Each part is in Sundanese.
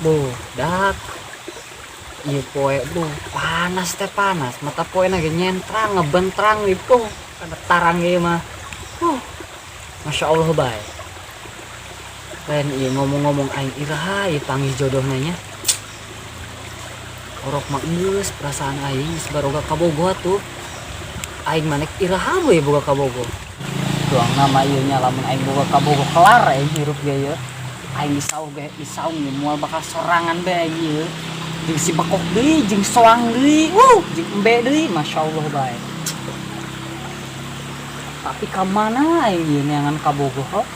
Boh, dak. Ieu poe boh, panas teh panas, mata poe na ge nyentrang ngebentrang ieu boh, kada tarang ieu mah. Huh. Masya Allah bae. Lain ieu ngomong-ngomong aing iraha ieu panggih jodohna nya. Orok mah geus perasaan aing geus baroga kabogoh atuh. Aing mah nek iraha we boga kabogoh. Doang nama ieu nya lamun aing boga kabogoh kelar aing hirup ge ieu. Aing disauh ge disaung ge moal bakal sorangan bae aing ieu. Jeung si bekok deui, jeung soang deui, jeung embe deui, masyaallah bae. Tapi ka mana aing ieu neangan kabogoh hok?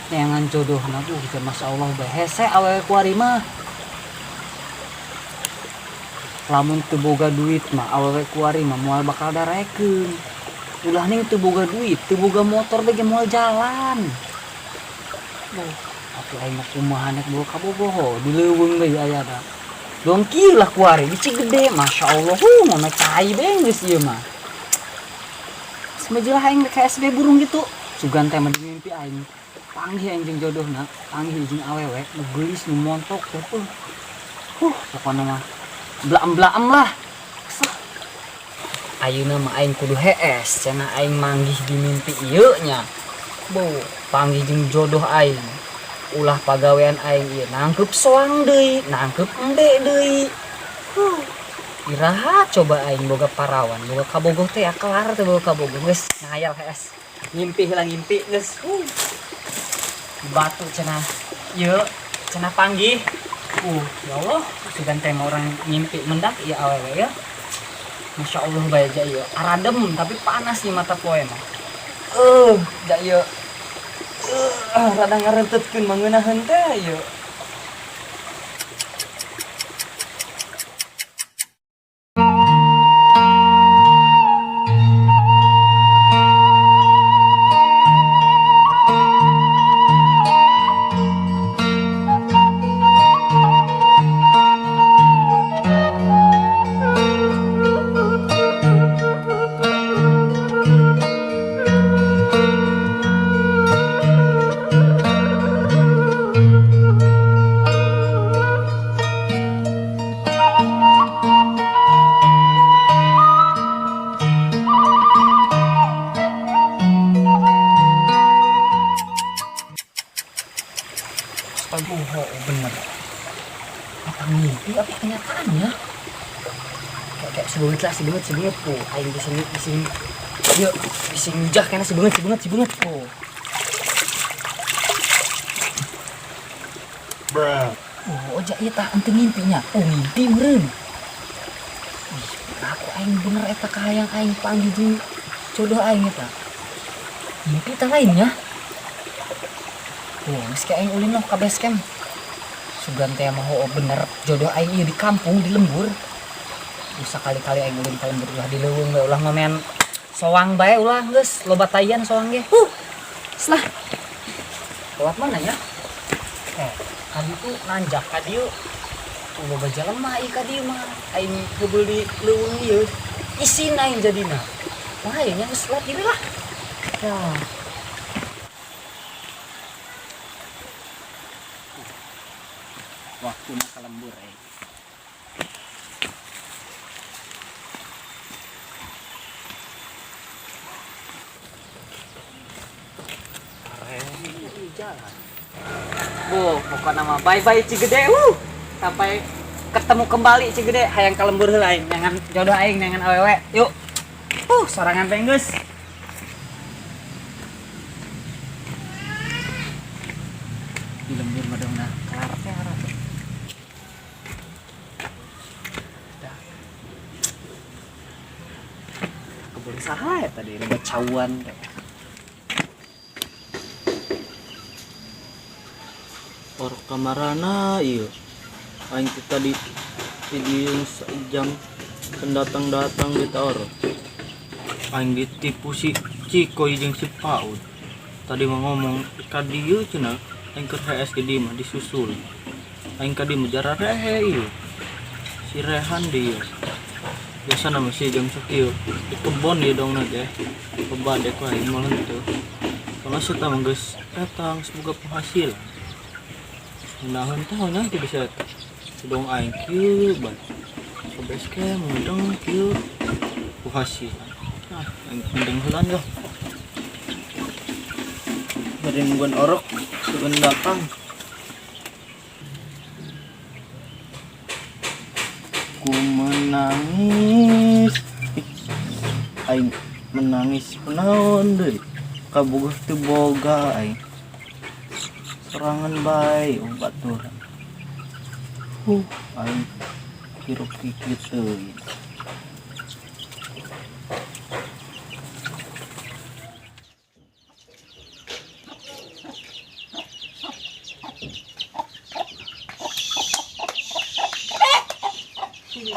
Neangan jodohna buh teh masyaallah bae. Hese awewe kuari mah. Lamun teu boga duit mah awewe kuari mah moal bakal darekeun. Ulah ning teu boga duit, teu boga motor bae ge moal jalan. Buh, atuh aing mah kumaha nek boga kabogoh di leuweung deui aya da. Dong kieu lah kuari di Cigede, masya Allah, ngome cai bae geus ieu mah. Semejelah aing ka SB burung gitu. Sugan teh mah di mimpi aing. Panggih aing jeung jodohna, panggih jeung awewe nu geulis nu montok teh. Pokona mah blam-blam lah. Sah. Ayeuna mah aing kudu hees, cenah aing manggih di mimpi ieu nya. Bo, panggih jeung jodoh aing. Ulah pagawean aing ieu nangkep soang deui, nangkep embe deui. Iraha coba aing boga parawan, boga kabogoh teh ya kelar teh boga kabogoh geus ngayal hees. Ngimpi heula ngimpi geus. Batu cenah ieu cenah panggih. Ya Allah, sugan teh mah orang ngimpi mendak ieu awewe ya. Masya Allah bae ja ieu. Aradem tapi panas nih mata poe mah. Ja ieu. Rada ngarentetkeun mangeunaheun teh ieu. Oh, bener. Apa mimpi apa kenyataannya? Kayak sebanget lah, sebanget, sebanget. Oh, aing di sini, di sini. Yuk, di sini jah kena sebanget, sebanget, sebanget. Oh. Bruh. Oh, ja ieu tah ente ngimpinya. Oh, ngimpi meureun. Ih, aku aing bener eta kahayang aing panggih jeung jodoh aing eta. Mimpi tah lainnya. Oh, geus kayak aing ulin loh ka base camp. Sugan teh mah oh bener jodoh aing ieu di kampung di lembur. Bisa kali-kali aing ulin ka lembur ulah di leuweung bae ulah ngomean soang bae ulah geus loba taian soang ge. Lah. Lewat mana ya? Kadi tuh nanjak ka dieu. Loba jelema ieu ka dieu mah. Aing heubeul di leuweung ieu. Isin aing jadina. Wah, ieu nya geus lewat diri lah. Ya. Waktu nak lembur eh. Jalan. Bu, pokoknya mah bye bye Cigede. Sampai ketemu kembali Cigede. Hayang ka lembur heula aing, neangan jodoh aing, neangan awewe. Yuk. Sorangan teh geus. Di lembur mah dong nah, kelar teh arah teh. Dah. Kebun saha ya tadi loba cauan teh. Or kamarana ieu. Aing teh tadi di jam pendatang-datang di taor. Aing ditipu si Ciko jeung si Paud. Tadi mah ngomong ka dieu cenah aing keur HS di dieu mah disusul. Aing ka dieu mah jararehe ieu. Si Rehan dieu. Biasa nama si jam sakieu di kebon ieu dong na teh. Kebade ku aing mah henteu. Soalna si tah mah geus eta geus boga penghasilan. Nahan tah nya teu bisa sedong aing kieu ban. Ke base camp ngedeng kieu. Ku hasil. Ah, aing ngedeng heulaan dah. Bade nungguan orok sugan datang. Ku menangis. Ih, aing menangis kunaon deui. Kabogoh teu boga aing. Sorangan bae baturan. Aing hirup kieu teuing.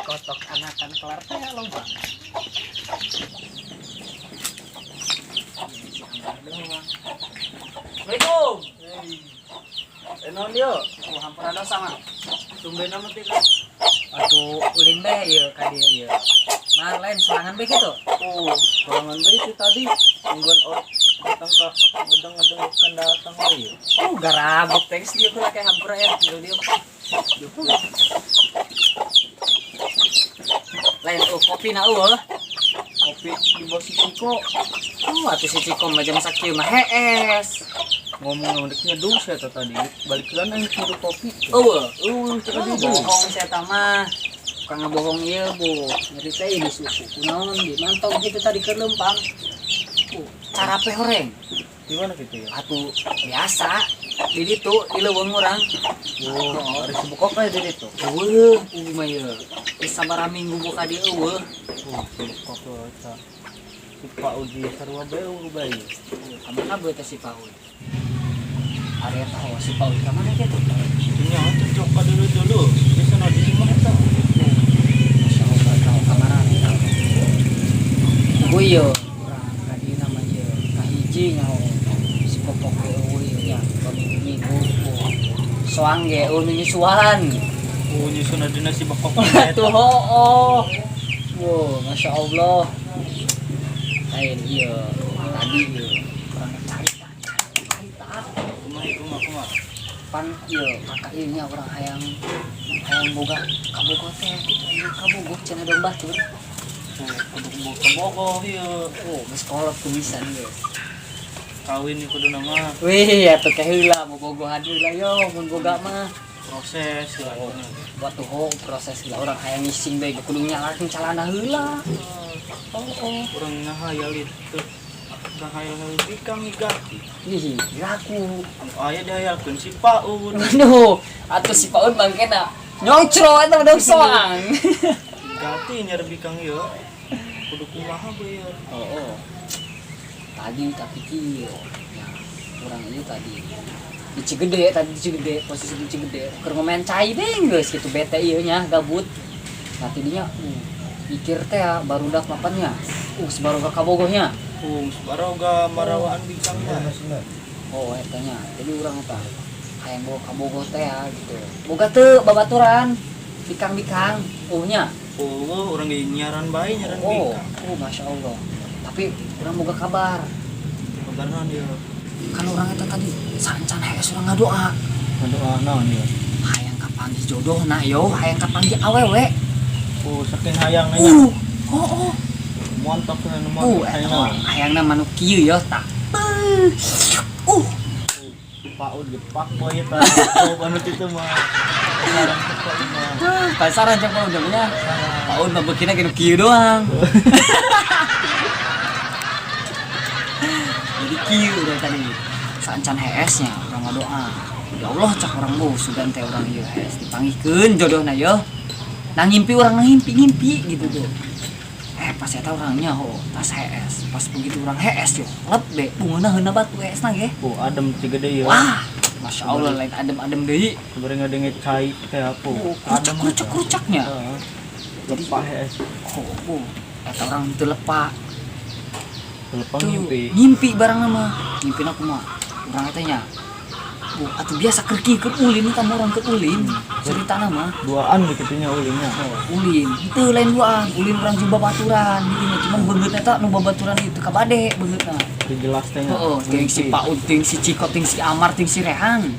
Kotok anakan kelar teh loba. Assalamualaikum. Naon ieu? Oh, hampura dosa mah. Tumben amat teh. Atuh ulin bae ieu ka dieu ieu. Nah, lain sorangan bae kitu. Oh, sorangan bae itu tadi nungguan orok datang ka ngedeng-ngedeng kan datang bae. Oh, garabuk teh geus dieu heula kayak hampura ya, tinggal dieu. Dieu heula. Lain oh kopi na eueuh. Kopi di bawah si Ciko. Oh, atuh si Ciko mah jam sakieu mah hees. Ngomong ngomong nyeduh saya tadi balik lagi aing nyeduh kopi. Eueuh. Eueuh tadi bohong saya mah. Bukan ngebohong ieu, Bu. Nyeri teh di suku. Kunaon di mantau gitu tadi keur leumpang. Carape horeng. Di mana gitu ya? Atuh biasa. Di ditu di leuweung urang. Oh, ari sebekok aya di ditu. Eueuh, pugu mah ieu. Geus sabaraha minggu buka di eueuh. Oh, sebekok eta. Si Pak Udi sarua bae eueuh bae. Ka mana bae teh si Pak Udi? Ari eta oh, si Pak Udi ka mana kitu? Nya atuh cok ka dulu-dulu. Biasa di imah eta. Masya Allah, tahu kamaran eta. Pugu ieu urang ka dieu nama ieu. Kahiji nyaho si popok ge eueuh ieu nya, minggu-minggu. Soang ge eueuh nu nyusuan. Oh, nyusun adina si bekok Tuh oh. Wow, Masya Allah. Lain ieu tadi ieu urang carita carita. Kumaha kumaha kumaha. Pan ieu kakak ieu nya urang hayang hayang boga kabogoh teh kitu ieu kabogoh cenah dong batur. Oh, kudu kabogoh ieu. Oh, geus kolot kumisan geus. Kawin ieu kudu nama. Wih, atuh teh heula bobogohan heula yo mun boga mah. Proses heula. Oh, batu ho proses heula urang hayang ngising bae kudu nyalakeun calana heula. Oh, oh, urang ngahayal itu. Ngahayal bikang migati. Ih, laku. Aya dihayalkeun si Paun. Aduh, atuh si Paun bangkena nyongcro eta mah dong soang. Gati nyar bikang ieu. Kudu kumaha bae ieu. Oh, oh. Tadi tapi kieu. Ya, urang ieu tadi. Di Cigede, tadi di Cigede, posisi di Cigede. Keur ngomen cai deh geus kitu bete ieu nya gabut. Nah, tidinya mikir teh ya, barudak mapannya. Sebaroga kabogohnya. Sebaroga marawaan bikang mah. Oh, eta nya. Jadi urang eta hayang bawa kabogoh teh ya gitu. Boga teu babaturan bikang-bikang nya. Oh, urang ge nyaran bae nyaran Oh, bikang. oh, Masya Allah. Tapi urang boga kabar. Kabar naon ieu? Kan urang eta tadi sancan hees urang ngadoa. Ngadoa naon ieu? Hayang kapanggih jodohna yo, hayang kapanggih awewe. Oh, saking hayang nya. Oh, oh. Montok na nu Eta hayangna manu kieu yo tak. Paud gepak boy eta. Oh, anu kitu mah. Pasaran cepat mah. Pasaran cepat udah nya. Paud mah beukina ge nu kieu doang. Jadi kieu dari tadi. Sancan hees nya urang ngadoa. Ya Allah cak urang bu sugan teh urang ieu hees dipanggihkeun jodohna yo. Nah ngimpi urang ngimpi-ngimpi gitu tuh. Pas eta urangnya ho, tas hees. Pas begitu urang hees yo, lep be bungeuna batu hees na ge. Oh, adem Cigede ieu. Wah, Masya Allah lain adem-adem deui. Sebenarnya ngadenge cai teh apa? Oh, adem kerucuk-kerucuknya. Heeh. Jadi Lepa hees. Oh, eta urang teu lepa. Lepa Tuh, ngimpi. Ngimpi barang mah. Ngimpina kumaha? Urang eta nya. Bu, atuh biasa keur kieu keur ulin eta mah urang keur ulin. Ceritana mah. Duaan kitu nya ulinnya. Oh, ulin. Henteu lain duaan, ulin urang jeung babaturan didinya cuman beungeut eta nu babaturan itu kabade beungeutna. Teu jelas teh nya. Heeh, ting si Paud, ting si Ciko, ting si Amar, ting si Rehan.